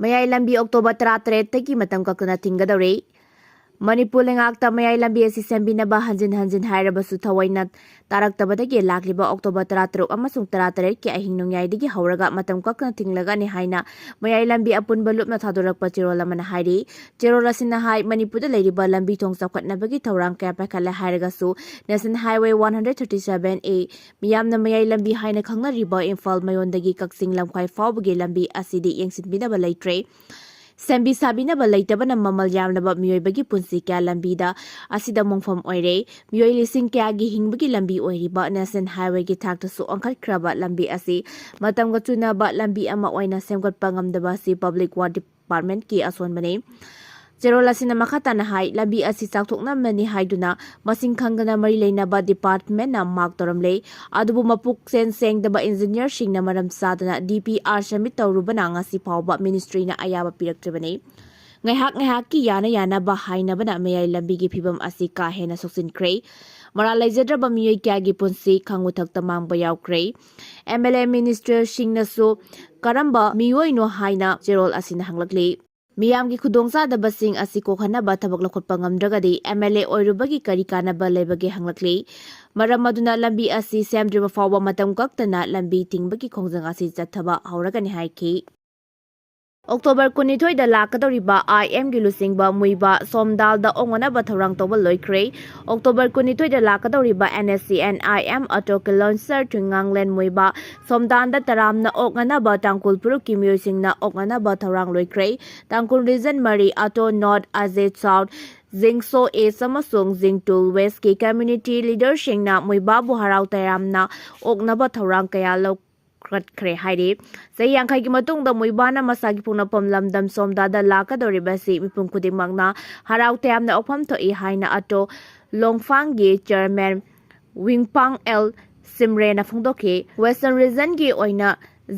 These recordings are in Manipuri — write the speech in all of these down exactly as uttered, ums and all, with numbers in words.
ꯃꯌꯥꯏ ꯂꯝꯕꯤ ꯑꯣꯛꯇꯣꯕꯔ ꯇꯔꯥꯇꯔꯦꯠꯇꯒꯤ ꯃꯇꯝ ꯀꯛꯇꯅ ꯊꯤꯡꯒꯗꯧꯔꯤ꯫ ꯃꯅꯤꯄꯨꯔ ꯂꯩꯉꯥꯛꯇ ꯃꯌꯥꯏ ꯂꯝꯕꯤ ꯑꯁꯤ ꯁꯦꯝꯕꯤꯅꯕ ꯍꯟꯖꯤꯟ ꯍꯟꯖꯤꯟ ꯍꯥꯏꯔꯕꯁꯨ ꯊꯑꯣꯏꯅ ꯇꯥꯔꯛꯇꯕꯗꯒꯤ ꯂꯥꯛꯂꯤꯕ ꯑꯣꯛꯇꯣꯕꯔ ꯇꯔꯥꯇꯔꯨꯛ ꯑꯃꯁꯨꯡ ꯇꯔꯥꯇꯔꯦꯠꯀꯤ ꯑꯍꯤꯡ ꯅꯣꯡꯌꯥꯏꯗꯒꯤ ꯍꯧꯔꯒ ꯃꯇꯝ ꯀꯛꯇꯅ ꯊꯤꯡꯂꯒꯅꯤ ꯍꯥꯏꯅ ꯃꯌꯥꯏ ꯂꯝꯕꯤ ꯑꯄꯨꯟꯕ ꯂꯨꯞꯅ ꯊꯥꯗꯣꯔꯛꯄ ꯆꯦꯔꯣꯜ ꯑꯃꯅ ꯍꯥꯏꯔꯤ꯫ ꯆꯦꯔꯣꯜ ꯑꯁꯤꯅ ꯍꯥꯏ, ꯃꯅꯤꯄꯨꯔꯗ ꯂꯩꯔꯤꯕ ꯂꯝꯕꯤ ꯊꯣꯡ ꯆꯥꯎꯈꯠꯅꯕꯒꯤ ꯊꯧꯔꯥꯡ ꯀꯌꯥ ꯄꯥꯏꯈꯠꯂꯦ ꯍꯥꯏꯔꯒꯁꯨ National Highway one hundred thirty seven A, ꯃꯤꯌꯥꯝꯅ ꯃꯌꯥꯏ ꯂꯝꯕꯤ ꯍꯥꯏꯅ ꯈꯪꯅꯔꯤꯕ ꯏꯝꯐꯥꯜ ꯃꯌꯣꯟꯗꯒꯤ ꯀꯛꯆꯤꯡ ꯂꯝꯈꯥꯏ ꯐꯥꯎꯕꯒꯤ ꯂꯝꯕꯤ ꯑꯁꯤꯗꯤ ꯌꯦꯡꯁꯤꯟꯕꯤꯅꯕ ꯂꯩꯇ꯭ꯔꯦ꯫ ꯁꯦꯝꯕꯤ ꯁꯥꯕꯤꯅꯕ ꯂꯩꯇꯕꯅ ꯃꯃꯜ ꯌꯥꯝꯂꯕ ꯃꯤꯑꯣꯏꯕꯒꯤ ꯄꯨꯟꯁꯤ ꯀꯌꯥ ꯂꯝꯕꯤꯗ ꯑꯁꯤꯗ ꯃꯣꯡꯐꯝ ꯑꯣꯏꯔꯦ꯫ ꯃꯤꯑꯣꯏ ꯂꯤꯁꯤꯡ ꯀꯌꯥꯒꯤ ꯍꯤꯡꯕꯒꯤ ꯂꯝꯕꯤ ꯑꯣꯏꯔꯤꯕ National Highwayꯒꯤ ꯊꯥꯛꯇꯁꯨ ꯑꯣꯟꯈꯠꯈ꯭ꯔꯕ ꯂꯝꯕꯤ ꯑꯁꯤ ꯃꯇꯝꯒ ꯆꯨꯅꯕ ꯂꯝꯕꯤ ꯑꯃ ꯑꯣꯏꯅ ꯁꯦꯝꯒꯠꯄ ꯉꯝꯗꯕ ꯑꯁꯤ Public Works Departmentꯀꯤ ꯑꯁꯣꯟꯕꯅꯤ꯫ ꯆꯦꯔꯣꯜ ꯑꯁꯤꯅ ꯃꯈꯥ ꯇꯥꯅ ꯍꯥꯏ, ꯂꯝꯕꯤ ꯑꯁꯤ ꯆꯥꯎꯊꯣꯛꯅꯕꯅꯤ ꯍꯥꯏꯗꯨꯅ ꯃꯁꯤꯡ ꯈꯪꯗꯅ ꯃꯔꯤ ꯂꯩꯅꯕ departmentꯅ mark ꯇꯧꯔꯝꯂꯦ꯫ ꯑꯗꯨꯕꯨ ꯃꯄꯨꯛꯆꯦꯜ ꯁꯦꯡꯗꯕ engineerꯁꯤꯡꯅ ꯃꯔꯝ ꯆꯥꯗꯅ D P R submit ꯇꯧꯔꯨꯕꯅ ꯉꯁꯤ ꯐꯥꯎꯕ ministryꯅ ꯑꯌꯥꯕ ꯄꯤꯔꯛꯇ꯭ꯔꯤꯕꯅꯤ꯫ ꯉꯥꯏꯍꯥꯛ ꯉꯥꯏꯍꯥꯛꯀꯤ ꯌꯥꯅ ꯌꯥꯅꯕ ꯍꯥꯏꯅꯕꯅ ꯃꯌꯥꯏ ꯂꯝꯕꯤꯒꯤ ꯐꯤꯕꯝ ꯑꯁꯤ ꯀꯥ ꯍꯦꯟꯅ ꯁꯣꯛꯆꯤꯟꯈ꯭ꯔꯦ꯫ ꯃꯔꯥꯜ ꯂꯩꯖꯗ꯭ꯔꯕ ꯃꯤꯑꯣꯏ ꯀꯌꯥꯒꯤ ꯄꯨꯟꯁꯤ ꯈꯥꯉꯨ ꯊꯛꯇ ꯃꯥꯡꯕ ꯌꯥꯎꯈ꯭ꯔꯦ꯫ M L A ministryꯁꯤꯡꯅꯁꯨ ꯀꯔꯝꯕ ꯃꯤꯑꯣꯏꯅꯣ ꯍꯥꯏꯅ ꯆꯦꯔꯣꯜ ꯑꯁꯤꯅ ꯍꯪꯂꯛꯂꯤ꯫ ꯃꯤꯌꯥꯝꯒꯤ ꯈꯨꯗꯣꯡꯆꯥꯗꯕꯁꯤꯡ ꯑꯁꯤ ꯀꯣꯛꯍꯟꯅꯕ ꯊꯕꯛ ꯂꯧꯈꯠꯄ ꯉꯝꯗ꯭ꯔꯒꯗꯤ M L A ꯑꯣꯏꯔꯨꯕꯒꯤ ꯀꯔꯤ ꯀꯥꯟꯅꯕ ꯂꯩꯕꯒꯦ ꯍꯪꯂꯛꯂꯤ꯫ ꯃꯔꯝ ꯑꯗꯨꯅ ꯂꯝꯕꯤ ꯑꯁꯤ ꯁꯦꯝꯗ꯭ꯔꯤꯕ ꯐꯥꯎꯕ ꯃꯇꯝ ꯀꯛꯇꯅ ꯂꯝꯕꯤ ꯊꯤꯡꯕꯒꯤ ꯈꯣꯡꯖꯪ ꯑꯁꯤ ꯆꯠꯊꯕ ꯍꯧꯔꯒꯅꯤ ꯍꯥꯏꯈꯤ꯫ ꯑꯣꯛꯇꯣꯕꯔ ꯀꯨꯟꯅꯤꯊꯣꯏꯗ ꯂꯥꯛꯀꯗꯧꯔꯤꯕ I Mꯒꯤ ꯂꯨꯆꯤꯡꯕ ꯃꯨꯏꯕꯥ ꯁꯣꯝꯗꯥꯜꯗ ꯑꯣꯛꯅꯅꯕ ꯊꯧꯔꯥꯡ ꯇꯧꯕ ꯂꯣꯏꯈ꯭ꯔꯦ꯫ ꯑꯣꯛꯇꯣꯕꯔ ꯀꯨꯟꯅꯤꯊꯣꯏꯗ ꯂꯥꯛꯀꯗꯧꯔꯤꯕ N S C N I M auto kilometer ꯊꯨꯡꯉꯥꯡꯂꯦꯟ ꯃꯨꯏꯕꯥ ꯁꯣꯝꯗꯥꯟꯗ ꯇꯔꯥꯝꯅ ꯑꯣꯛꯅꯅꯕ ꯇꯥꯡꯈꯨꯜ ꯐꯨꯔꯨꯞꯀꯤ ꯃꯤꯑꯣꯏꯁꯤꯡꯅ ꯑꯣꯛꯅꯅꯕ ꯊꯧꯔꯥꯡ ꯂꯣꯏꯈ꯭ꯔꯦ꯫ ꯇꯥꯡꯈꯨꯜ Region ꯃꯔꯤ, ꯑꯇꯣ North, ꯑꯖꯦꯠ South, ꯖꯤꯡꯁꯣ East ꯑꯃꯁꯨꯡ ꯖꯤꯡꯇꯨꯜ Westꯀꯤ community leaderꯁꯤꯡꯅ ꯃꯨꯏꯕꯥꯕꯨ ꯍꯔꯥꯎ ꯇꯌꯥꯝꯅ ꯑꯣꯛꯅꯕ ꯊꯧꯔꯥꯡ ꯀꯌꯥ ꯂꯧꯈꯠꯈ꯭ꯔꯦ ꯍꯥꯏꯔꯤ꯫ ꯆꯍꯤ ꯌꯥꯡꯈꯩꯒꯤ ꯃꯇꯨꯡꯗ ꯃꯨꯏꯕꯥꯅ ꯃꯁꯥꯒꯤ ꯄꯣꯛꯅꯐꯝ ꯂꯝꯗꯝ ꯁꯣꯝꯗꯥꯗ ꯂꯥꯛꯀꯗꯧꯔꯤꯕ ꯑꯁꯤ ꯃꯤꯄꯨꯝ ꯈꯨꯗꯤꯡꯃꯛꯅ ꯍꯔꯥꯎ ꯇꯌꯥꯝꯅ ꯑꯣꯛꯐꯝ ꯊꯣꯛꯏ ꯍꯥꯏꯅ ꯑꯇꯣ ꯂꯣꯡꯐꯥꯡꯒꯤ chairman ꯋꯤꯡꯄꯥꯡ ꯑꯦꯜ ꯁꯤꯝꯔꯦꯅ ꯐꯣꯡꯗꯣꯛꯈꯤ꯫ Western Regionꯒꯤ ꯑꯣꯏꯅ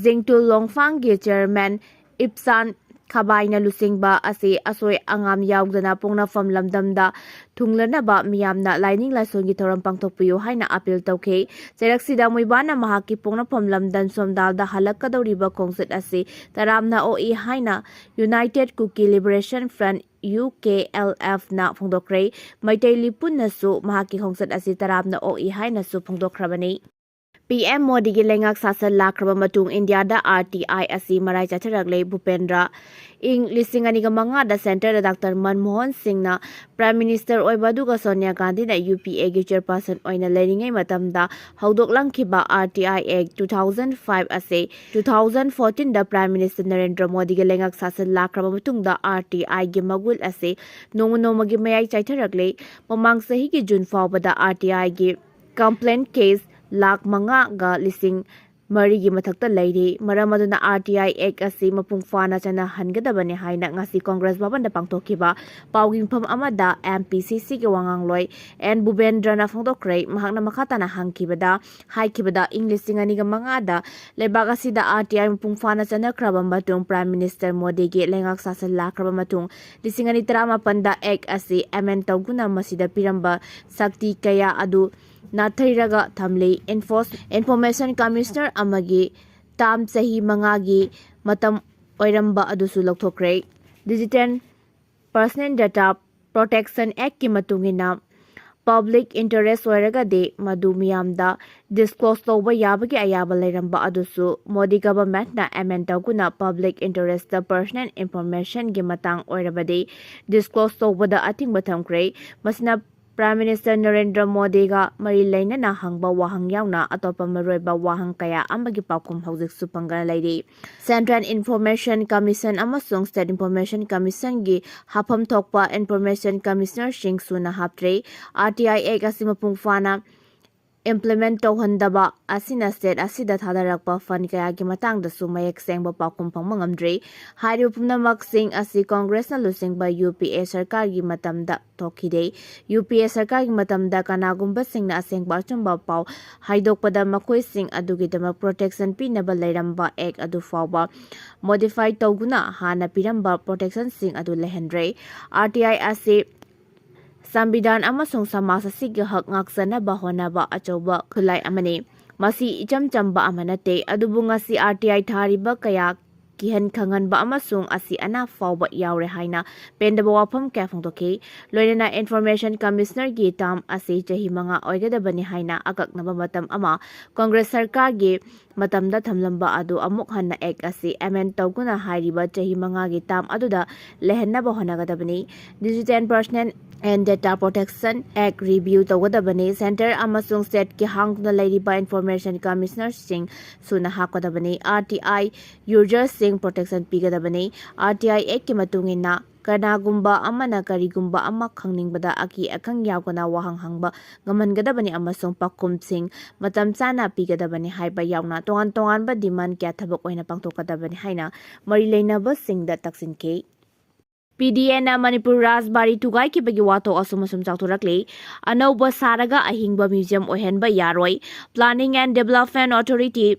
ꯖꯤꯡꯇꯨꯜ ꯂꯣꯡꯐꯥꯡꯒꯤ chairman ꯏꯞꯁꯥꯟ ꯈꯕꯥꯏꯅ ꯂꯨꯆꯤꯡꯕ ꯑꯁꯤ ꯑꯁꯣꯏ ꯑꯉꯥꯝ ꯌꯥꯎꯗꯅ ꯄꯣꯛꯅꯐꯝ ꯂꯝꯗꯝꯗ ꯊꯨꯡꯂꯅꯕ ꯃꯤꯌꯥꯝꯅ ꯂꯥꯏꯅꯤꯡ ꯂꯥꯏꯁꯣꯟꯒꯤ ꯊꯧꯔꯝ ꯄꯥꯡꯊꯣꯛꯄꯤꯌꯨ ꯍꯥꯏꯅ ꯑꯥꯄꯤꯜ ꯇꯧꯈꯤ꯫ ꯆꯩꯔꯛꯁꯤꯗ ꯃꯨꯏꯕꯥꯅ ꯃꯍꯥꯛꯀꯤ ꯄꯣꯛꯅꯐꯝ ꯂꯝꯗꯝ ꯁꯣꯝꯗꯥꯜꯗ ꯍꯜꯂꯛꯀꯗꯧꯔꯤꯕ ꯈꯣꯡꯆꯠ ꯑꯁꯤ ꯇꯔꯥꯝꯅ ꯑꯣꯛꯏ ꯍꯥꯏꯅ United Kuki Liberation Front, U K L F, ꯅ ꯐꯣꯡꯗꯣꯛꯈ꯭ꯔꯦ꯫ ꯃꯩꯇꯩ ꯂꯤꯄꯨꯟꯅꯁꯨ ꯃꯍꯥꯛꯀꯤ ꯈꯣꯡꯆꯠ ꯑꯁꯤ ꯇꯔꯥꯝꯅ ꯑꯣꯛꯏ ꯍꯥꯏꯅꯁꯨ ꯐꯣꯡꯗꯣꯛꯈ꯭ꯔꯕꯅꯤ꯫ ꯄꯤ ꯑꯦꯝ ꯃꯣꯗꯤꯒꯤ ꯂꯩꯉꯥꯛ ꯁꯥꯁꯟ ꯂꯥꯛꯈ꯭ꯔꯕ ꯃꯇꯨꯡ ꯏꯟꯗꯤꯌꯥꯗ ꯑꯥꯔ ꯇꯤ ꯑꯥꯏ ꯑꯁꯤ ꯃꯔꯥꯏ ꯆꯠꯊꯔꯛꯂꯦ꯫ ꯚꯨꯄꯦꯟꯗ꯭ꯔ ꯏꯪ ꯂꯤꯁꯤꯡ ꯑꯅꯤꯒ ꯃꯉꯥꯗ ꯁꯦꯟꯇꯔꯗ ꯗꯥꯛꯇꯔ ꯃꯟꯃꯣꯍꯟ ꯁꯤꯡꯅ ꯄ꯭ꯔꯥꯏꯝ ꯃꯤꯅꯤꯁꯇꯔ ꯑꯣꯏꯕ ꯑꯗꯨꯒ ꯁꯣꯅꯤꯌꯥ ꯒꯥꯟꯙꯤꯅ ꯌꯨ ꯄꯤ ꯑꯦꯒꯤ ꯆꯦꯌꯔꯄꯔꯁꯟ ꯑꯣꯏꯅ ꯂꯩꯔꯤꯉꯩ ꯃꯇꯝꯗ ꯍꯧꯗꯣꯛꯂꯝꯈꯤꯕ R T I act two thousand five ꯑꯁꯤ two thousand fourteenꯗ ꯄ꯭ꯔꯥꯏꯝ ꯃꯤꯅꯤꯁꯇꯔ ꯅꯔꯦꯟꯗ꯭ꯔ ꯃꯣꯗꯤꯒꯤ ꯂꯩꯉꯥꯛ ꯁꯥꯁꯟ ꯂꯥꯛꯈ꯭ꯔꯕ ꯃꯇꯨꯡꯗ ꯑꯥꯔ ꯇꯤ ꯑꯥꯏꯒꯤ ꯃꯒꯨꯟ ꯑꯁꯤ ꯅꯣꯡꯃ ꯅꯣꯡꯃꯒꯤ ꯃꯌꯥꯏ ꯆꯥꯏꯊꯔꯛꯂꯦ꯫ ꯃꯃꯥꯡ ꯆꯍꯤꯒꯤ ꯖꯨꯟ ꯐꯥꯎꯕꯗ ꯑꯥꯔ ꯇꯤ ꯑꯥꯏꯒꯤ ꯀꯝꯄ꯭ꯂꯦꯟ ꯀꯦꯁ ꯂꯥꯈ ꯃꯉꯥꯒ ꯂꯤꯁꯤꯡ ꯃꯔꯤꯒꯤ ꯃꯊꯛꯇ ꯂꯩꯔꯤ꯫ ꯃꯔꯝ ꯑꯗꯨꯅ ꯑꯥꯔ ꯇꯤ ꯑꯥꯏ ꯑꯦꯛ ꯑꯁꯤ ꯃꯄꯨꯡ ꯐꯥꯅ ꯆꯠꯅꯍꯟꯒꯗꯕꯅꯤ ꯍꯥꯏꯅ ꯉꯁꯤ ꯀꯣꯡꯒ꯭ꯔꯦꯁ ꯚꯕꯟꯗ ꯄꯥꯡꯊꯣꯛꯈꯤꯕ ꯄꯥꯎꯒꯤꯐꯝ ꯑꯃꯗ ꯑꯦꯝ ꯄꯤ ꯁꯤ ꯁꯤꯒꯤ ꯋꯥꯉꯥꯡꯂꯣꯏ ꯑꯦꯟ ꯚꯨꯕꯦꯟꯗ꯭ꯔꯅ ꯐꯣꯡꯗꯣꯛꯈ꯭ꯔꯦ꯫ ꯃꯍꯥꯛꯅ ꯃꯈꯥ ꯇꯥꯅ ꯍꯪꯈꯤꯕꯗ, ꯍꯥꯏꯈꯤꯕꯗ, ꯏꯪ ꯂꯤꯁꯤꯡ ꯑꯅꯤꯒ ꯃꯉꯥꯗ ꯂꯩꯕꯥꯛ ꯑꯁꯤꯗ ꯑꯥꯔ ꯇꯤ ꯑꯥꯏ ꯃꯄꯨꯡ ꯐꯥꯅ ꯆꯠꯅꯈ꯭ꯔꯕ ꯃꯇꯨꯡ, ꯄ꯭ꯔꯥꯏꯝ ꯃꯤꯅꯤꯁꯇꯔ ꯃꯣꯗꯤꯒꯤ ꯂꯩꯉꯥꯛ ꯁꯥꯁꯟ ꯂꯥꯛꯈ꯭ꯔꯕ ꯃꯇꯨꯡ, ꯂꯤꯁꯤꯡ ꯑꯅꯤ ꯇꯔꯥꯃꯥꯄꯟꯗ ꯑꯦꯛ ꯑꯁꯤ ꯑꯦꯃꯦꯟ ꯇꯧꯗꯨꯅ ꯃꯁꯤꯗ ꯄꯤꯔꯝꯕ ꯁꯛꯇꯤ ꯀꯌꯥ ꯑꯗꯨ ꯅꯥꯊꯩꯔꯒ ꯊꯝꯂꯤ꯫ ꯏꯟꯐꯣꯔꯁ-, ꯏꯟꯐꯣꯔꯃꯦꯁꯟ ꯀꯃꯤꯁꯅꯔ ꯑꯃꯒꯤ ꯇꯥꯝ ꯆꯍꯤ ꯃꯉꯥꯒꯤ ꯃꯇꯝ ꯑꯣꯏꯔꯝꯕ ꯑꯗꯨꯁꯨ ꯂꯧꯊꯣꯛꯈ꯭ꯔꯦ꯫ ꯗꯤꯖꯤꯇꯦꯜ ꯄꯔꯁꯅꯦꯜ ꯗꯦꯇꯥ ꯄ꯭ꯔꯣꯇꯦꯛꯁꯟ ꯑꯦꯛꯀꯤ ꯃꯇꯨꯡ ꯏꯟꯅ, ꯄꯕ꯭ꯂꯤꯛ ꯏꯟꯇꯔꯦꯁ ꯑꯣꯏꯔꯒꯗꯤ ꯃꯗꯨ ꯃꯤꯌꯥꯝꯗ ꯗꯤꯁꯀ꯭ꯂꯣꯁ ꯇꯧꯕ ꯌꯥꯕꯒꯤ ꯑꯌꯥꯕ ꯂꯩꯔꯝꯕ ꯑꯗꯨꯁꯨ ꯃꯣꯗꯤ ꯒꯚꯔꯟꯃꯦꯟꯠꯅ ꯑꯦꯃꯦꯟ ꯇꯧꯗꯨꯅ ꯄꯕ꯭ꯂꯤꯛ ꯏꯟꯇꯔꯦꯁꯇ ꯄꯔꯁꯅꯦꯜ ꯏꯟꯐꯣꯔꯃꯦꯁꯟꯒꯤ ꯃꯇꯥꯡ ꯑꯣꯏꯔꯕꯗꯤ ꯗꯤꯁꯀ꯭ꯂꯣꯁ ꯇꯧꯕꯗ ꯑꯊꯤꯡꯕ ꯊꯝꯈ꯭ꯔꯦ꯫ ꯃꯁꯤꯅ ꯄ꯭ꯔꯥꯏꯝ ꯃꯤꯅꯤꯁꯇꯔ ꯅꯔꯦꯟꯗ꯭ꯔ ꯃꯣꯗꯤꯒ ꯃꯔꯤ ꯂꯩꯅꯅ ꯍꯪꯕ ꯋꯥꯍꯪ ꯌꯥꯎꯅ ꯑꯇꯣꯞꯄ ꯃꯔꯨꯑꯣꯏꯕ ꯋꯥꯍꯪ ꯀꯌꯥ ꯑꯃꯒꯤ ꯄꯥꯎꯈꯨꯝ ꯍꯧꯖꯤꯛꯁꯨ ꯐꯪꯗꯅ ꯂꯩꯔꯤ꯫ ꯁꯦꯟꯇ꯭ꯔꯦꯜ ꯏꯟꯐꯣꯔꯃꯦꯁꯟ ꯀꯃꯤꯁꯟ ꯑꯃꯁꯨꯡ ꯁ꯭ꯇꯦꯠ ꯏꯟꯐꯣꯔꯃꯦꯁꯟ ꯀꯃꯤꯁꯟꯒꯤ ꯍꯥꯞꯐꯝ ꯊꯣꯛꯄ ꯏꯟꯐꯣꯔꯃꯦꯁꯟ ꯀꯃꯤꯁꯅꯔꯁꯤꯡ ꯁꯨꯅ ꯍꯥꯞꯇ꯭ꯔꯤ꯫ ꯑꯥꯔ ꯇꯤ ꯑꯥꯏ ꯑꯦꯛ ꯑꯁꯤ ꯃꯄꯨꯡ ꯐꯥꯅ implement ꯇꯧꯍꯟꯗꯕ ꯑꯁꯤꯅ state ꯑꯁꯤꯗ ꯊꯥꯗꯔꯛꯄ fund ꯀꯌꯥꯒꯤ ꯃꯇꯥꯡꯗꯁꯨ ꯃꯌꯦꯛ ꯁꯦꯡꯕ ꯄꯥꯎꯈꯨꯝ ꯐꯪꯕ ꯉꯝꯗ꯭ꯔꯤ꯫ ꯍꯥꯏꯔꯤꯕ ꯄꯨꯝꯅꯃꯛꯁꯤꯡ ꯑꯁꯤ Congressꯅ ꯂꯨꯆꯤꯡꯕ U P A ꯁꯔꯀꯥꯔꯒꯤ ꯃꯇꯝꯗ ꯊꯣꯛꯈꯤꯗꯦ꯫ U P A ꯁꯔꯀꯥꯔꯒꯤ ꯃꯇꯝꯗ ꯀꯅꯥꯒꯨꯝꯕꯁꯤꯡꯅ ꯑꯁꯦꯡꯕ ꯑꯆꯨꯝꯕ ꯄꯥꯎ ꯍꯥꯏꯗꯣꯛꯄꯗ ꯃꯈꯣꯏꯁꯤꯡ ꯑꯗꯨꯒꯤꯗꯃꯛ protection ꯄꯤꯅꯕ ꯂꯩꯔꯝꯕ act ꯑꯗꯨ ꯐꯥꯎꯕ modify ꯇꯧꯗꯨꯅ ꯍꯥꯟꯅ ꯄꯤꯔꯝꯕ protectionꯁꯤꯡ ꯑꯗꯨ ꯂꯩꯍꯟꯗ꯭ꯔꯦ꯫ R T I ꯑꯁꯤ ꯁꯪꯕꯤꯙꯥꯟ ꯑꯃꯁꯨꯡ ꯁꯃꯥꯖ ꯑꯁꯤꯒꯤ ꯍꯛ ꯉꯥꯛꯆꯅꯕ ꯍꯣꯠꯅꯕ ꯑꯆꯧꯕ ꯈꯨꯠꯂꯥꯏ ꯑꯃꯅꯤ꯫ ꯃꯁꯤ ꯏꯆꯝ ꯆꯝꯕ ꯑꯃ ꯅꯠꯇꯦ, ꯑꯗꯨꯕꯨ ꯉꯁꯤ R T I ꯊꯥꯔꯤꯕ ꯀꯌꯥ ꯀꯤꯍꯟ ꯈꯪꯍꯟꯕ ꯑꯃꯁꯨꯡ ꯑꯁꯤ ꯑꯅꯥ ꯐꯥꯎꯕ ꯌꯥꯎꯔꯦ ꯍꯥꯏꯅ ꯄꯦꯟꯗꯕ ꯋꯥꯐꯝ ꯀꯌꯥ ꯐꯣꯡꯗꯣꯛꯈꯤ꯫ ꯂꯣꯏꯅꯅ Information Commissionerꯒꯤ term ꯑꯁꯤ ꯆꯍꯤ ꯃꯉꯥ ꯑꯣꯏꯒꯗꯕꯅꯤ ꯍꯥꯏꯅ ꯑꯀꯛꯅꯕ ꯃꯇꯝ ꯑꯃ Congress ꯁꯔꯀꯥꯔꯒꯤ ꯃꯇꯝꯗ ꯊꯝꯂꯝꯕ ꯑꯗꯨ ꯑꯃꯨꯛ ꯍꯟꯅ act ꯑꯁꯤ amend ꯇꯧꯗꯨꯅ ꯍꯥꯏꯔꯤꯕ ꯆꯍꯤ ꯃꯉꯥꯒꯤ term ꯑꯗꯨꯗ ꯂꯩꯍꯟꯅꯕ ꯍꯣꯠꯅꯒꯗꯕꯅꯤ꯫ Digital Personal and Data Protection Act review ꯇꯧꯒꯗꯕꯅꯤ꯫ Centre ꯑꯃꯁꯨꯡ stateꯀꯤ ꯍꯥꯡꯗꯨꯅ ꯂꯩꯔꯤꯕ Information Commissionerꯁꯤꯡ ꯁꯨꯅ ꯍꯥꯞꯀꯗꯕꯅꯤ꯫ R T I userꯁꯤꯡ protection ꯄꯤꯒꯗꯕꯅꯤ꯫ R T I Actꯀꯤ ꯃꯇꯨꯡ ꯏꯟꯅ ꯀꯅꯥꯒꯨꯝꯕ ꯑꯃꯅ ꯀꯔꯤꯒꯨꯝꯕ ꯑꯃ ꯈꯪꯅꯤꯡꯕꯗ ꯑꯀꯤ ꯑꯈꯪ ꯌꯥꯎꯗꯅ ꯋꯥꯍꯪ ꯍꯪꯕ ꯉꯝꯍꯟꯒꯗꯕꯅꯤ ꯑꯃꯁꯨꯡ ꯄꯥꯎꯈꯨꯝꯁꯤꯡ ꯃꯇꯝ ꯆꯥꯅ ꯄꯤꯒꯗꯕꯅꯤ ꯍꯥꯏꯕ ꯌꯥꯎꯅ ꯇꯣꯉꯥꯟ ꯇꯣꯉꯥꯟꯕ demand ꯀꯌꯥ ꯊꯕꯛ ꯑꯣꯏꯅ ꯄꯥꯡꯊꯣꯛꯀꯗꯕꯅꯤ ꯍꯥꯏꯅ ꯃꯔꯤ ꯂꯩꯅꯕꯁꯤꯡꯗ ꯇꯛꯁꯤꯟꯈꯤ꯫ P D Aꯅ ꯃꯅꯤꯄꯨꯔ ꯔꯥꯖꯕꯥꯔꯤ ꯊꯨꯒꯥꯏꯈꯤꯕꯒꯤ ꯋꯥꯊꯣꯛ ꯑꯁꯨꯝ ꯑꯁꯨꯝ ꯆꯥꯎꯊꯣꯔꯛꯂꯤ꯫ ꯑꯅꯧꯕ ꯁꯥꯔꯒ ꯑꯍꯤꯡꯕ museum ꯑꯣꯏꯍꯟꯕ ꯌꯥꯔꯣꯏ꯫ Planning and Development Authority,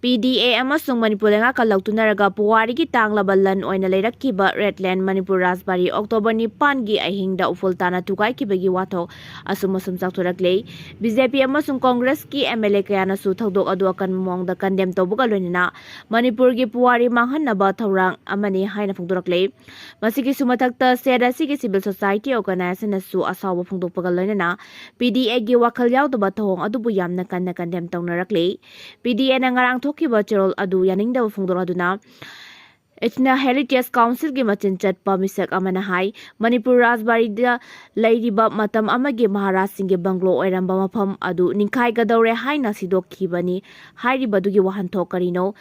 P D A ꯑꯃꯁꯨꯡ ꯃꯅꯤꯄꯨꯔ ꯂꯩꯉꯥꯛꯀ ꯂꯧꯇꯨꯅꯔꯒ ꯄꯨꯋꯥꯔꯤꯒꯤ ꯇꯥꯡꯂꯕ ꯂꯟ ꯑꯣꯏꯅ ꯂꯩꯔꯛꯈꯤꯕ Red Land ꯃꯅꯤꯄꯨꯔ ꯔꯥꯖꯕꯥꯔꯤ October ꯅꯤꯄꯥꯟꯒꯤ ꯑꯍꯤꯡꯗ ꯎꯐꯨꯜ ꯇꯥꯅ ꯊꯨꯒꯥꯏꯈꯤꯕꯒꯤ ꯋꯥꯊꯣꯛ ꯑꯁꯨꯝ ꯑꯁꯨꯝ ꯆꯥꯎꯊꯣꯔꯛꯂꯦ꯫ B J P ꯑꯃꯁꯨꯡ Congressꯀꯤ M L A ꯀꯌꯥꯅꯁꯨ ꯊꯧꯗꯣꯛ ꯑꯗꯨ ꯑꯀꯟꯕ ꯃꯑꯣꯡꯗ condemn ꯇꯧꯕꯒ ꯂꯣꯏꯅꯅ ꯃꯅꯤꯄꯨꯔꯒꯤ ꯄꯨꯋꯥꯔꯤ ꯃꯥꯡꯍꯟꯅꯕ ꯊꯧꯔꯥꯡ ꯑꯃꯅꯤ ꯍꯥꯏꯅ ꯐꯣꯡꯗꯣꯔꯛꯂꯦ꯫ ꯃꯁꯤꯒꯤꯁꯨ ꯃꯊꯛꯇ state ꯑꯁꯤꯒꯤ civil society organizationꯅꯁꯨ ꯑꯁꯥꯎꯕ ꯐꯣꯡꯗꯣꯛꯄꯒ ꯂꯣꯏꯅꯅ P D Aꯒꯤ ꯋꯥꯈꯜ ꯌꯥꯎꯗꯕ ꯊꯧꯑꯣꯡ ꯑꯗꯨꯕꯨ ꯌꯥꯝꯅ ꯀꯟꯅ condemn ꯇꯧꯅꯔꯛꯂꯤ꯫ P D Aꯅ ꯉꯔꯥꯡ ꯊꯣꯛꯈꯤꯕ ꯆꯦꯔꯣꯜ ꯑꯗꯨ ꯌꯥꯅꯤꯡꯗꯕ ꯐꯣꯡꯗꯣꯔꯛꯗꯨꯅ Ethno Heritage Councilꯒꯤ ꯃꯆꯤꯟ ꯆꯠꯄ ꯃꯤꯁꯛ ꯑꯃꯅ ꯍꯥꯏ, ꯃꯅꯤꯄꯨꯔ ꯔꯥꯖꯕꯥꯔꯤꯗ ꯂꯩꯔꯤꯕ ꯃꯇꯝ ꯑꯃꯒꯤ ꯃꯍꯥꯔꯥꯖꯁꯤꯡꯒꯤ bungalow ꯑꯣꯏꯔꯝꯕ ꯃꯐꯝ ꯑꯗꯨ ꯅꯤꯡꯈꯥꯏꯒꯗꯧꯔꯦ ꯍꯥꯏꯅ ꯁꯤꯗꯣꯛꯈꯤꯕꯅꯤ꯫ ꯍꯥꯏꯔꯤꯕꯗꯨꯒꯤ ꯋꯥꯍꯟꯊꯣꯛ ꯀꯔꯤꯅꯣ?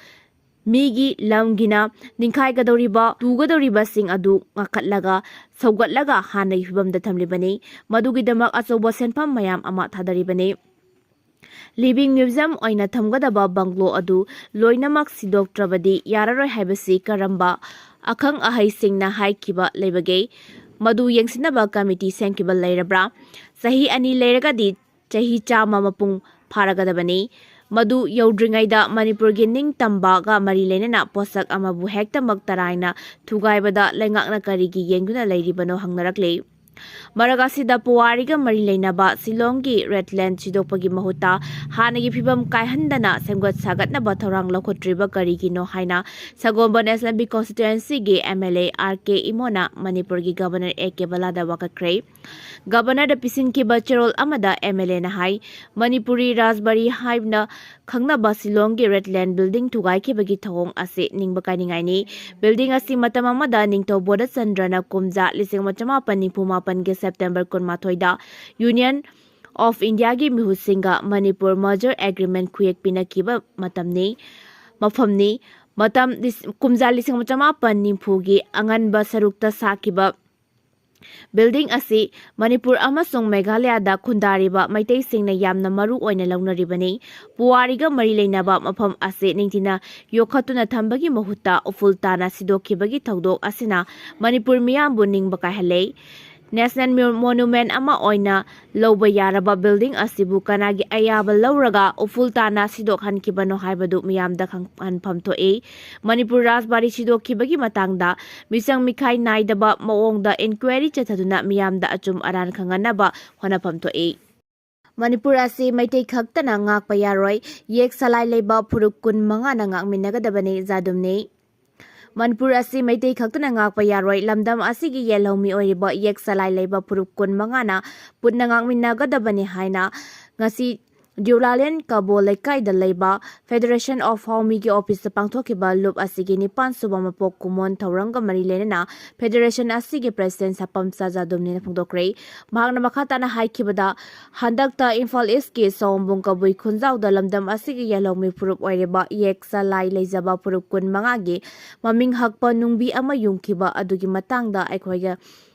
ꯃꯤꯒꯤ ꯂꯝꯒꯤꯅ ꯅꯤꯡꯈꯥꯏꯒꯗꯧꯔꯤꯕ, ꯇꯨꯒꯗꯧꯔꯤꯕꯁꯤꯡ ꯑꯗꯨ ꯉꯥꯛꯈꯠꯂꯒ, ꯁꯧꯒꯠꯂꯒ ꯍꯥꯟꯅꯒꯤ ꯐꯤꯕꯝꯗ ꯊꯝꯂꯤꯕꯅꯤ꯫ ꯃꯗꯨꯒꯤꯗꯃꯛ ꯑꯆꯧꯕ ꯁꯦꯟꯐꯝ ꯃꯌꯥꯝ ꯑꯃ ꯊꯥꯗꯔꯤꯕꯅꯤ꯫ ꯂꯤꯚꯤꯡ ꯃ꯭ꯌꯨꯖꯤꯌꯝ ꯑꯣꯏꯅ ꯊꯝꯒꯗꯕ ꯕꯪꯒ꯭ꯂꯣ ꯑꯗꯨ ꯂꯣꯏꯅꯃꯛ ꯁꯤꯗꯣꯛꯇ꯭ꯔꯕꯗꯤ ꯌꯥꯔꯔꯣꯏ ꯍꯥꯏꯕꯁꯤ ꯀꯔꯝꯕ ꯑꯈꯪ ꯑꯍꯩꯁꯤꯡꯅ ꯍꯥꯏꯈꯤꯕ ꯂꯩꯕꯒꯦ? ꯃꯗꯨ ꯌꯦꯡꯁꯤꯟꯅꯕ ꯀꯃꯤꯇꯤ ꯁꯦꯝꯈꯤꯕ ꯂꯩꯔꯕ꯭ꯔꯥ? ꯆꯍꯤ ꯑꯅꯤ ꯂꯩꯔꯒꯗꯤ ꯆꯍꯤ ꯆꯥꯝꯃ ꯃꯄꯨꯡ ꯐꯥꯔꯒꯗꯕꯅꯤ꯫ ꯃꯗꯨ ꯌꯧꯗ꯭ꯔꯤꯉꯩꯗ ꯃꯅꯤꯄꯨꯔꯒꯤ ꯅꯤꯡꯇꯝꯕꯒ ꯃꯔꯤ ꯂꯩꯅꯅ ꯄꯣꯠꯁꯛ ꯑꯃꯕꯨ ꯍꯦꯛꯇꯃꯛ ꯇꯔꯥꯏꯅ ꯊꯨꯒꯥꯏꯕꯗ ꯂꯩꯉꯥꯛꯅ ꯀꯔꯤꯒꯤ ꯌꯦꯡꯗꯨꯅ ꯂꯩꯔꯤꯕꯅꯣ ꯍꯪꯅꯔꯛꯂꯤ꯫ ꯃꯔꯛ ꯑꯁꯤꯗ ꯄꯨꯋꯥꯔꯤꯒ ꯃꯔꯤ ꯂꯩꯅꯕ ꯁꯤꯂꯣꯡꯒꯤ ꯔꯦꯗꯂꯦꯟ ꯁꯤꯗꯣꯛꯄꯒꯤ ꯃꯍꯨꯠꯇ ꯍꯥꯟꯅꯒꯤ ꯐꯤꯕꯝ ꯀꯥꯏꯍꯟꯗꯅ ꯁꯦꯝꯒꯠ ꯁꯥꯒꯠꯅꯕ ꯊꯧꯔꯥꯡ ꯂꯧꯈꯠꯇ꯭ꯔꯤꯕ ꯀꯔꯤꯒꯤꯅꯣ ꯍꯥꯏꯅ ꯁꯒꯣꯜꯕꯟ ꯑꯦꯁꯦꯝꯕ꯭ꯂꯤ ꯀꯣꯟꯁꯇꯤꯇ꯭ꯋꯦꯟꯁꯤꯒꯤ M L A R K ꯏꯃꯣꯅ ꯃꯅꯤꯄꯨꯔꯒꯤ ꯒꯕꯔꯅꯔ ꯑꯦ ꯀꯦ ꯕꯂꯥꯗ ꯋꯥꯀꯠꯈ꯭ꯔꯦ꯫ ꯒꯕꯔꯅꯔꯗ ꯄꯤꯁꯤꯟꯈꯤꯕ ꯆꯦꯔꯣꯜ ꯑꯃꯗ ꯑꯦꯝ ꯑꯦꯜ ꯑꯦꯅ ꯍꯥꯏ, ꯃꯅꯤꯄꯨꯔꯤ ꯔꯥꯖꯕꯥꯔꯤ ꯍꯥꯏꯅ ꯈꯪꯅꯕ ꯁꯤꯂꯣꯡꯒꯤ ꯔꯦꯗꯂꯦꯟ ꯕꯤꯜꯗꯤꯡ ꯊꯨꯒꯥꯏꯈꯤꯕꯒꯤ ꯊꯧꯑꯣꯡ ꯑꯁꯤ ꯅꯤꯡꯕ ꯀꯥꯏꯅꯤꯡꯉꯥꯏꯅꯤ꯫ ꯕꯤꯜꯗꯤꯡ ꯑꯁꯤ ꯃꯇꯝ ꯑꯃꯗ ꯅꯤꯡꯊꯧ ꯕꯣꯙꯆꯟꯗ꯭ꯔꯅ ꯀꯨꯝꯖꯥ ꯂꯤꯁꯤꯡ ꯑꯃ ꯆꯃꯥꯄꯟ ꯅꯤꯐꯨ ꯃꯥꯄꯟꯒꯤ ꯁꯦꯞꯇꯦꯝꯕꯔ ꯀꯨꯟꯃꯥꯊꯣꯏꯗ ꯌꯨꯅꯤꯌꯟ ꯑꯣꯐ ꯏꯟꯗꯤꯌꯥꯒꯤ ꯃꯤꯍꯨꯠꯁꯤꯡꯒ ꯃꯅꯤꯄꯨꯔ ꯃꯔꯖꯔ ꯑꯦꯒ꯭ꯔꯤꯃꯦꯟ ꯈꯨꯌꯦꯛ ꯄꯤꯅꯈꯤꯕ ꯃꯇꯝꯅꯤ, ꯃꯐꯝꯅꯤ꯫ ꯃꯇꯝ ꯂꯤꯁ-, ꯀꯨꯝꯖꯥ ꯂꯤꯁꯤꯡ ꯑꯃ ꯆꯃꯥꯄꯟ ꯅꯤꯐꯨꯒꯤ ꯑꯉꯟꯕ ꯁꯔꯨꯛꯇ ꯁꯥꯈꯤꯕ ꯕꯤꯜꯗꯤꯡ ꯑꯁꯤ ꯃꯅꯤꯄꯨꯔ ꯑꯃꯁꯨꯡ ꯃꯦꯘꯥꯂꯌꯥꯗ ꯈꯨꯟꯗꯥꯔꯤꯕ ꯃꯩꯇꯩꯁꯤꯡꯅ ꯌꯥꯝꯅ ꯃꯔꯨ ꯑꯣꯏꯅ ꯂꯧꯅꯔꯤꯕꯅꯤ꯫ ꯄꯨꯋꯥꯔꯤꯒ ꯃꯔꯤ ꯂꯩꯅꯕ ꯃꯐꯝ ꯑꯁꯤ ꯅꯤꯡꯊꯤꯅ ꯌꯣꯛꯈꯠꯇꯨꯅ ꯊꯝꯕꯒꯤ ꯃꯍꯨꯠꯇ ꯎꯐꯨꯜ ꯇꯥꯅ ꯁꯤꯗꯣꯛꯈꯤꯕꯒꯤ ꯊꯧꯗꯣꯛ ꯑꯁꯤꯅ ꯃꯅꯤꯄꯨꯔ ꯃꯤꯌꯥꯝꯕꯨ ꯅꯤꯡꯕ ꯀꯥꯏꯍꯜꯂꯦ꯫ ꯅꯦꯁꯅꯦꯜ ꯃ꯭ꯌꯨ-, ꯃꯣꯅꯨꯃꯦꯟ ꯑꯃ ꯑꯣꯏꯅ ꯂꯧꯕ ꯌꯥꯔꯕ ꯕꯤꯜꯗꯤꯡ ꯑꯁꯤꯕꯨ ꯀꯅꯥꯒꯤ ꯑꯌꯥꯕ ꯂꯧꯔꯒ ꯎꯐꯨꯜ ꯇꯥꯅ ꯁꯤꯗꯣꯛꯍꯟꯈꯤꯕꯅꯣ ꯍꯥꯏꯕꯗꯨ ꯃꯤꯌꯥꯝꯗ ꯈꯪꯍꯟꯐꯝ ꯊꯣꯛꯏ꯫ ꯃꯅꯤꯄꯨꯔ ꯔꯥꯖꯕꯥꯔꯤ ꯁꯤꯗꯣꯛꯈꯤꯕꯒꯤ ꯃꯇꯥꯡꯗ ꯃꯤꯆꯪ ꯃꯤꯈꯥꯏ ꯅꯥꯏꯗꯕ ꯃꯑꯣꯡꯗ ꯏꯟꯀ꯭ꯋꯥꯏꯔꯤ ꯆꯠꯊꯗꯨꯅ ꯃꯤꯌꯥꯝꯗ ꯑꯆꯨꯝ ꯑꯔꯥꯟ ꯈꯪꯍꯟꯅꯕ ꯍꯣꯠꯅꯐꯝ ꯊꯣꯛꯏ꯫ ꯃꯅꯤꯄꯨꯔ ꯑꯁꯤ ꯃꯩꯇꯩ ꯈꯛꯇꯅ ꯉꯥꯛꯄ ꯌꯥꯔꯣꯏ, ꯌꯦꯛ ꯁꯂꯥꯏ ꯂꯩꯕ ꯐꯨꯔꯨꯞ ꯀꯨꯟ ꯃꯉꯥꯅ ꯉꯥꯛꯃꯤꯟꯅꯒꯗꯕꯅꯤ, ꯖꯥꯗꯨꯝꯅꯤ꯫ ꯃꯅꯤꯄꯨꯔ ꯑꯁꯤ ꯃꯩꯇꯩ ꯈꯛꯇꯅ ꯉꯥꯛꯄ ꯌꯥꯔꯣꯏ, ꯂꯝꯗꯝ ꯑꯁꯤꯒꯤ ꯌꯦꯜꯍꯧꯃꯤ ꯑꯣꯏꯔꯤꯕ ꯌꯦꯛ ꯁꯂꯥꯏ ꯂꯩꯕ ꯐꯨꯔꯨꯞ ꯀꯨꯟ ꯃꯉꯥꯅ ꯄꯨꯟꯅ ꯉꯥꯛꯃꯤꯟꯅꯒꯗꯕꯅꯤ ꯍꯥꯏꯅ ꯉꯁꯤ ꯗꯤꯎꯂꯥꯂꯦꯟ ꯀꯕꯣ ꯂꯩꯀꯥꯏꯗ ꯂꯩꯕ Federation of ꯍꯥꯎꯃꯤꯒꯤ ꯑꯣꯐꯤꯁꯇ ꯄꯥꯡꯊꯣꯛꯈꯤꯕ ꯂꯨꯞ ꯑꯁꯤꯒꯤ ꯅꯤꯄꯥꯟ ꯁꯨꯕ ꯃꯄꯣꯛ ꯀꯨꯝꯑꯣꯟ ꯊꯧꯔꯝꯒ ꯃꯔꯤ ꯂꯩꯅꯅ Federation ꯑꯁꯤꯒꯤ President ꯁꯥꯄꯝꯆꯥ ꯖꯥꯗꯨꯝꯅꯤꯅ ꯐꯣꯡꯗꯣꯛꯈ꯭ꯔꯦ꯫ ꯃꯍꯥꯛꯅ ꯃꯈꯥ ꯇꯥꯅ ꯍꯥꯏꯈꯤꯕꯗ, ꯍꯟꯗꯛꯇ ꯏꯝꯐꯥꯜ ꯏꯁꯀꯤ ꯁꯑꯣꯝꯕꯨꯡ ꯀꯕꯨꯏ ꯈꯨꯟꯖꯥꯎꯗ ꯂꯝꯗꯝ ꯑꯁꯤꯒꯤ ꯌꯦꯜꯍꯧꯃꯤ ꯐꯨꯔꯨꯞ ꯑꯣꯏꯔꯤꯕ ꯌꯦꯛ ꯆꯂꯥꯏ ꯂꯩꯖꯕ ꯐꯨꯔꯨꯞ ꯀꯨꯟ ꯃꯉꯥꯒꯤ ꯃꯃꯤꯡ ꯍꯛꯄ ꯅꯨꯡꯕꯤ ꯑꯃ ꯌꯨꯡꯈꯤꯕ ꯑꯗꯨꯒꯤ ꯃꯇꯥꯡꯗ ꯑꯩꯈꯣꯏꯒ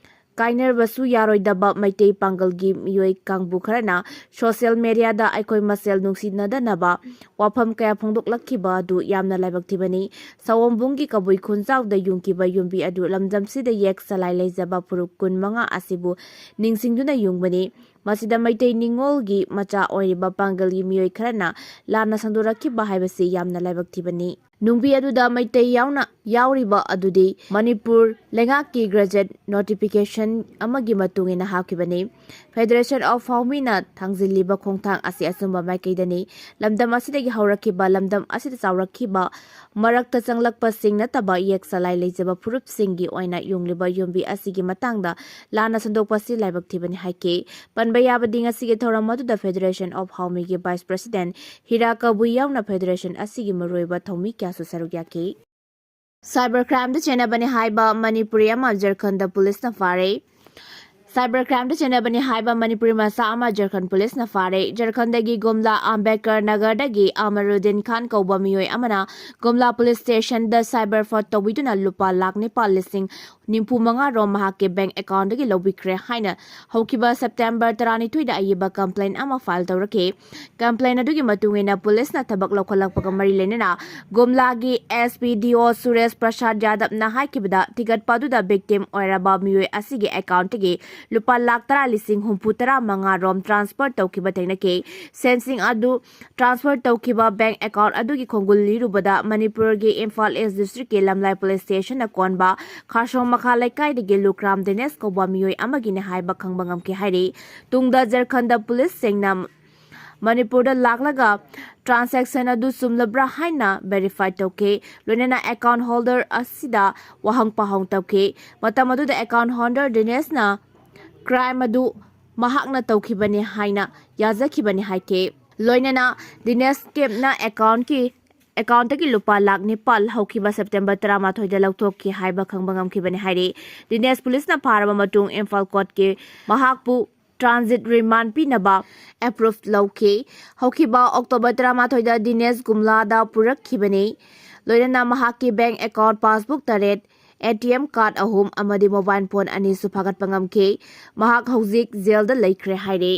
ꯀꯥꯏꯅꯔꯕꯁꯨ ꯌꯥꯔꯣꯏꯗꯕ ꯃꯩꯇꯩ ꯄꯥꯡꯒꯜꯒꯤ ꯃꯤꯑꯣꯏ ꯀꯥꯡꯕꯨ ꯈꯔꯅ ꯁꯣꯁꯤꯌꯦꯜ ꯃꯦꯗꯤꯌꯥꯗ ꯑꯩꯈꯣꯏ ꯃꯁꯦꯜ ꯅꯨꯡꯁꯤꯅꯗꯅꯕ ꯋꯥꯐꯝ ꯀꯌꯥ ꯐꯣꯡꯗꯣꯛꯂꯛꯈꯤꯕ ꯑꯗꯨ ꯌꯥꯝꯅ ꯂꯥꯏꯕꯛ ꯊꯤꯕꯅꯤ꯫ ꯁꯑꯣꯝꯕꯨꯡꯒꯤ ꯀꯕꯨꯏ ꯈꯨꯟꯖꯥꯎꯗ ꯌꯨꯡꯈꯤꯕ ꯌꯨꯝꯕꯤ ꯑꯗꯨ ꯂꯝꯗꯝꯁꯤꯗ ꯌꯦꯛ ꯆꯂꯥꯏ ꯂꯩꯖꯕ ꯐꯨꯔꯨꯞ ꯀꯨꯟꯃꯉꯥ ꯑꯁꯤꯕꯨ ꯅꯤꯡꯁꯤꯡꯗꯨꯅ ꯌꯨꯡꯕꯅꯤ꯫ ꯃꯁꯤꯗ ꯃꯩꯇꯩ ꯅꯤꯉꯣꯜꯒꯤ ꯃꯆꯥ ꯑꯣꯏꯔꯤꯕ ꯄꯥꯡꯒꯜꯒꯤ ꯃꯤꯑꯣꯏ ꯈꯔꯅ ꯂꯥꯟꯅ ꯁꯟꯗꯣꯔꯛꯈꯤꯕ ꯍꯥꯏꯕꯁꯤ ꯌꯥꯝꯅ ꯂꯥꯏꯕꯛ ꯊꯤꯕꯅꯤ꯫ ꯅꯨꯡꯕꯤ ꯑꯗꯨꯗ ꯃꯩꯇꯩ ꯌꯥꯎꯅ ꯌꯥꯎꯔꯤꯕ ꯑꯗꯨꯗꯤ ꯃꯅꯤꯄꯨꯔ ꯂꯩꯉꯥꯛꯀꯤ ꯒ꯭ꯔꯦꯖꯨꯋꯦꯠ ꯅꯣꯇꯤꯐꯤꯀꯦꯁꯟ ꯑꯃꯒꯤ ꯃꯇꯨꯡ ꯏꯟꯅ ꯍꯥꯞꯈꯤꯕꯅꯤ꯫ ꯐꯦꯗꯔꯦꯁꯟ ꯑꯣꯐ ꯍꯥꯎꯃꯤꯅ ꯊꯥꯡꯖꯤꯜꯂꯤꯕ ꯈꯣꯡꯊꯥꯡ ꯑꯁꯤ ꯑꯆꯨꯝꯕ ꯃꯥꯏꯀꯩꯗꯅꯤ꯫ ꯂꯝꯗꯝ ꯑꯁꯤꯗꯒꯤ ꯍꯧꯔꯛꯈꯤꯕ, ꯂꯝꯗꯝ ꯑꯁꯤꯗ ꯆꯥꯎꯔꯛꯈꯤꯕ, ꯃꯔꯛꯇ ꯆꯪꯂꯛꯄꯁꯤꯡ ꯅꯠꯇꯕ ꯌꯦꯛ ꯆꯂꯥꯏ ꯂꯩꯖꯕ ꯐꯨꯔꯨꯞꯁꯤꯡꯒꯤ ꯑꯣꯏꯅ ꯌꯨꯡꯂꯤꯕ ꯌꯨꯝꯕꯤ ꯑꯁꯤꯒꯤ ꯃꯇꯥꯡꯗ ꯂꯥꯟꯅ ꯁꯟꯗꯣꯛꯄꯁꯤ ꯂꯥꯏꯕꯛ ꯊꯤꯕꯅꯤ ꯍꯥꯏꯈꯤ꯫ ꯄꯟꯕ ꯌꯥꯕꯗꯤ ꯉꯁꯤꯒꯤ ꯊꯧꯔꯝ ꯑꯗꯨꯗ ꯐꯦꯗꯔꯦꯁꯟ ꯑꯣꯐ ꯍꯥꯎꯃꯤꯒꯤ ꯚꯥꯏꯁ ꯄ꯭ꯔꯁꯤꯗꯦꯟꯠ ꯍꯤꯔꯥ ꯀꯕꯨꯏ ꯌꯥꯎꯅ ꯐꯦꯗꯔꯦꯁꯟ ꯑꯁꯤꯒꯤ ꯃꯔꯨꯑꯣꯏꯕ ꯊꯧꯃꯤ ꯀꯌꯥꯁꯨ ꯁꯔꯨꯛ ꯌꯥꯈꯤ꯫ ꯁꯥꯏꯕꯔ ꯀ꯭ꯔꯥꯏꯝꯗ ꯆꯦꯟꯅꯕꯅꯤ ꯍꯥꯏꯕ ꯃꯅꯤꯄꯨꯔꯤ ꯑꯃ ꯖꯔꯈꯟꯗ ꯄꯨꯂꯤꯁꯅ ꯐꯥꯔꯦ꯫ ꯁꯥꯏꯕꯔ ꯀ꯭ꯔꯥꯏꯝꯗ ꯆꯦꯟꯅꯕꯅꯤ ꯍꯥꯏꯕ ꯃꯅꯤꯄꯨꯔꯤ ꯃꯆꯥ ꯑꯃ ꯖꯔꯈꯟ ꯄꯨꯂꯤꯁꯅ ꯐꯥꯔꯦ꯫ ꯖꯔꯈꯟꯗꯒꯤ ꯒꯨꯝꯂꯥ ꯑꯝꯕꯦꯗꯀꯔ ꯅꯒꯔꯗꯒꯤ ꯑꯃꯔꯨꯗꯤꯟ ꯈꯥꯟ ꯀꯧꯕ ꯃꯤꯑꯣꯏ ꯑꯃꯅ ꯒꯨꯝꯂꯥ ꯄꯨꯂꯤꯁ ꯁ꯭ꯇꯦꯁꯟꯗ ꯁꯥꯏꯕꯔ ꯐ꯭ꯔꯣꯗ ꯇꯧꯕꯤꯗꯨꯅ ꯂꯨꯄꯥ ꯂꯥꯈ ꯅꯤꯄꯥꯜ ꯂꯤꯁꯤꯡ ꯅꯤꯐꯨ ꯃꯉꯥ ꯔꯣꯝ ꯃꯍꯥꯛꯀꯤ ꯕꯦꯡꯛ ꯑꯦꯀꯥꯎꯟꯠꯇꯒꯤ ꯂꯧꯕꯤꯈ꯭ꯔꯦ ꯍꯥꯏꯅ ꯍꯧꯈꯤꯕ ꯁꯦꯞꯇꯦꯝꯕꯔ ꯇꯔꯥꯅꯤꯊꯣꯏꯗ ꯑꯏꯕ ꯀꯝꯄ꯭ꯂꯦꯟ ꯑꯃ ꯐꯥꯏꯜ ꯇꯧꯔꯛꯈꯤ꯫ ꯀꯝꯄ꯭ꯂꯦꯟ ꯑꯗꯨꯒꯤ ꯃꯇꯨꯡ ꯏꯟꯅ ꯄꯨꯂꯤꯁꯅ ꯊꯕꯛ ꯂꯧꯈꯠꯂꯛꯄꯒ ꯃꯔꯤ ꯂꯩꯅꯅ ꯒꯨꯝꯂꯥꯒꯤ ꯑꯦꯁ ꯄꯤ ꯗꯤ ꯑꯣ ꯁꯨꯔꯦꯁ ꯄ꯭ꯔꯁꯥꯗ ꯌꯥꯗꯕꯅ ꯍꯥꯏꯈꯤꯕꯗ, ꯊꯤꯒꯠꯄ ꯑꯗꯨꯗ ꯚꯤꯛꯇꯤꯝ ꯑꯣꯏꯔꯕ ꯃꯤꯑꯣꯏ ꯑꯁꯤꯒꯤ ꯑꯦꯀꯥꯎꯟꯠꯇꯒꯤ ꯂꯨꯄꯥ ꯂꯥꯈ ꯇꯔꯥ ꯂꯤꯁꯤꯡ ꯍꯨꯝꯐꯨ ꯇꯔꯥ ꯃꯉꯥ ꯔꯣꯝ ꯇ꯭ꯔꯥꯟꯁꯐꯔ ꯇꯧꯈꯤꯕ ꯊꯦꯡꯅꯈꯤ꯫ ꯁꯦꯟꯁꯤꯡ ꯑꯗꯨ ꯇ꯭ꯔꯥꯟꯁꯐꯔ ꯇꯧꯈꯤꯕ ꯕꯦꯡꯛ ꯑꯦꯀꯥꯎꯟꯠ ꯑꯗꯨꯒꯤ ꯈꯣꯡꯒꯨꯜ ꯂꯤꯔꯨꯕꯗ ꯃꯅꯤꯄꯨꯔꯒꯤ ꯏꯝꯐꯥꯜ ꯏꯁ ꯗꯤꯁꯇ꯭ꯔꯤꯛꯀꯤ ꯂꯝꯂꯥꯏ ꯄꯨꯂꯤꯁ ꯁ꯭ꯇꯦꯁꯟꯅ ꯀꯣꯟꯕ ꯈꯥꯔꯁꯣꯡ ꯃꯈꯥ ꯂꯩꯀꯥꯏꯗꯒꯤ ꯂꯨꯈ꯭ꯔꯥꯝ ꯗꯤꯅꯦꯁ ꯀꯧꯕ ꯃꯤꯑꯣꯏ ꯑꯃꯒꯤꯅꯤ ꯍꯥꯏꯕ ꯈꯪꯕ ꯉꯝꯈꯤ ꯍꯥꯏꯔꯤ꯫ ꯇꯨꯡꯗ ꯖꯔꯈꯟꯗ ꯄꯨꯂꯤꯁꯁꯤꯡꯅ ꯃꯅꯤꯄꯨꯔꯗ ꯂꯥꯛꯂꯒ ꯇ꯭ꯔꯥꯟꯁꯦꯛꯁꯟ ꯑꯗꯨ ꯆꯨꯝꯂꯕ꯭ꯔꯥ ꯍꯥꯏꯅ ꯚꯦꯔꯤꯐꯥꯏ ꯇꯧꯈꯤ꯫ ꯂꯣꯏꯅꯅ ꯑꯦꯀꯥꯎꯟꯠ ꯍꯣꯜꯗꯔ ꯑꯁꯤꯗ ꯋꯥꯍꯪ ꯄꯥꯎꯍꯪ ꯇꯧꯈꯤ꯫ ꯃꯇꯝ ꯑꯗꯨꯗ ꯑꯦꯀꯥꯎꯟꯠ ꯍꯣꯜꯗꯔ ꯗꯤꯅꯦꯁꯅ ꯀ꯭ꯔꯥꯏꯝ ꯑꯗꯨ ꯃꯍꯥꯛꯅ ꯇꯧꯈꯤꯕꯅꯤ ꯍꯥꯏꯅ ꯌꯥꯖꯈꯤꯕꯅꯤ ꯍꯥꯏꯈꯤ꯫ ꯂꯣꯏꯅꯅ ꯗꯤꯅꯦꯁ ꯀꯦꯞꯅ ꯑꯦꯀꯥꯎꯟꯠꯀꯤ, ꯑꯦꯀꯥꯎꯟꯠꯇꯒꯤ ꯂꯨꯄꯥ ꯂꯥꯈ ꯅꯤꯄꯥꯜ ꯍꯧꯈꯤꯕ ꯁꯦꯞꯇꯦꯝꯕꯔ ꯇꯔꯥꯃꯥꯊꯣꯏꯗ ꯂꯧꯊꯣꯛꯈꯤ ꯍꯥꯏꯕ ꯈꯪꯕ ꯉꯝꯈꯤꯕꯅꯤ ꯍꯥꯏꯔꯤ꯫ ꯗꯤꯅꯦꯁ ꯄꯨꯂꯤꯁꯅ ꯐꯥꯔꯕ ꯃꯇꯨꯡ ꯏꯝꯐꯥꯜ ꯀꯣꯔꯠꯀꯤ ꯃꯍꯥꯛꯄꯨ ꯇ꯭ꯔꯥꯟꯖꯤꯠ ꯔꯤꯃꯥꯟ ꯄꯤꯅꯕ ꯑꯦꯄ꯭ꯔꯨꯞ ꯂꯧꯈꯤ꯫ ꯍꯧꯈꯤꯕ ꯑꯣꯛꯇꯣꯕꯔ ꯇꯔꯥꯃꯥꯊꯣꯏꯗ ꯗꯤꯅꯦꯁ ꯒꯨꯝꯂꯥꯗ ꯄꯨꯔꯛꯈꯤꯕꯅꯤ꯫ ꯂꯣꯏꯅꯅ ꯃꯍꯥꯛꯀꯤ ꯕꯦꯡꯛ ꯑꯦꯀꯥꯎꯟꯠ ꯄꯥꯁꯕꯨꯛ ꯇꯔꯦꯠ, ꯑꯦ ꯇꯤ ꯑꯦꯝ ꯀꯥꯔꯗ ꯑꯍꯨꯝ ꯑꯃꯗꯤ ꯃꯣꯕꯥꯏꯜ ꯐꯣꯟ ꯑꯅꯤꯁꯨ ꯐꯥꯒꯠꯄ ꯉꯝꯈꯤ꯫ ꯃꯍꯥꯛ ꯍꯧꯖꯤꯛ ꯖꯦꯜꯗ ꯂꯩꯈ꯭ꯔꯦ ꯍꯥꯏꯔꯤ꯫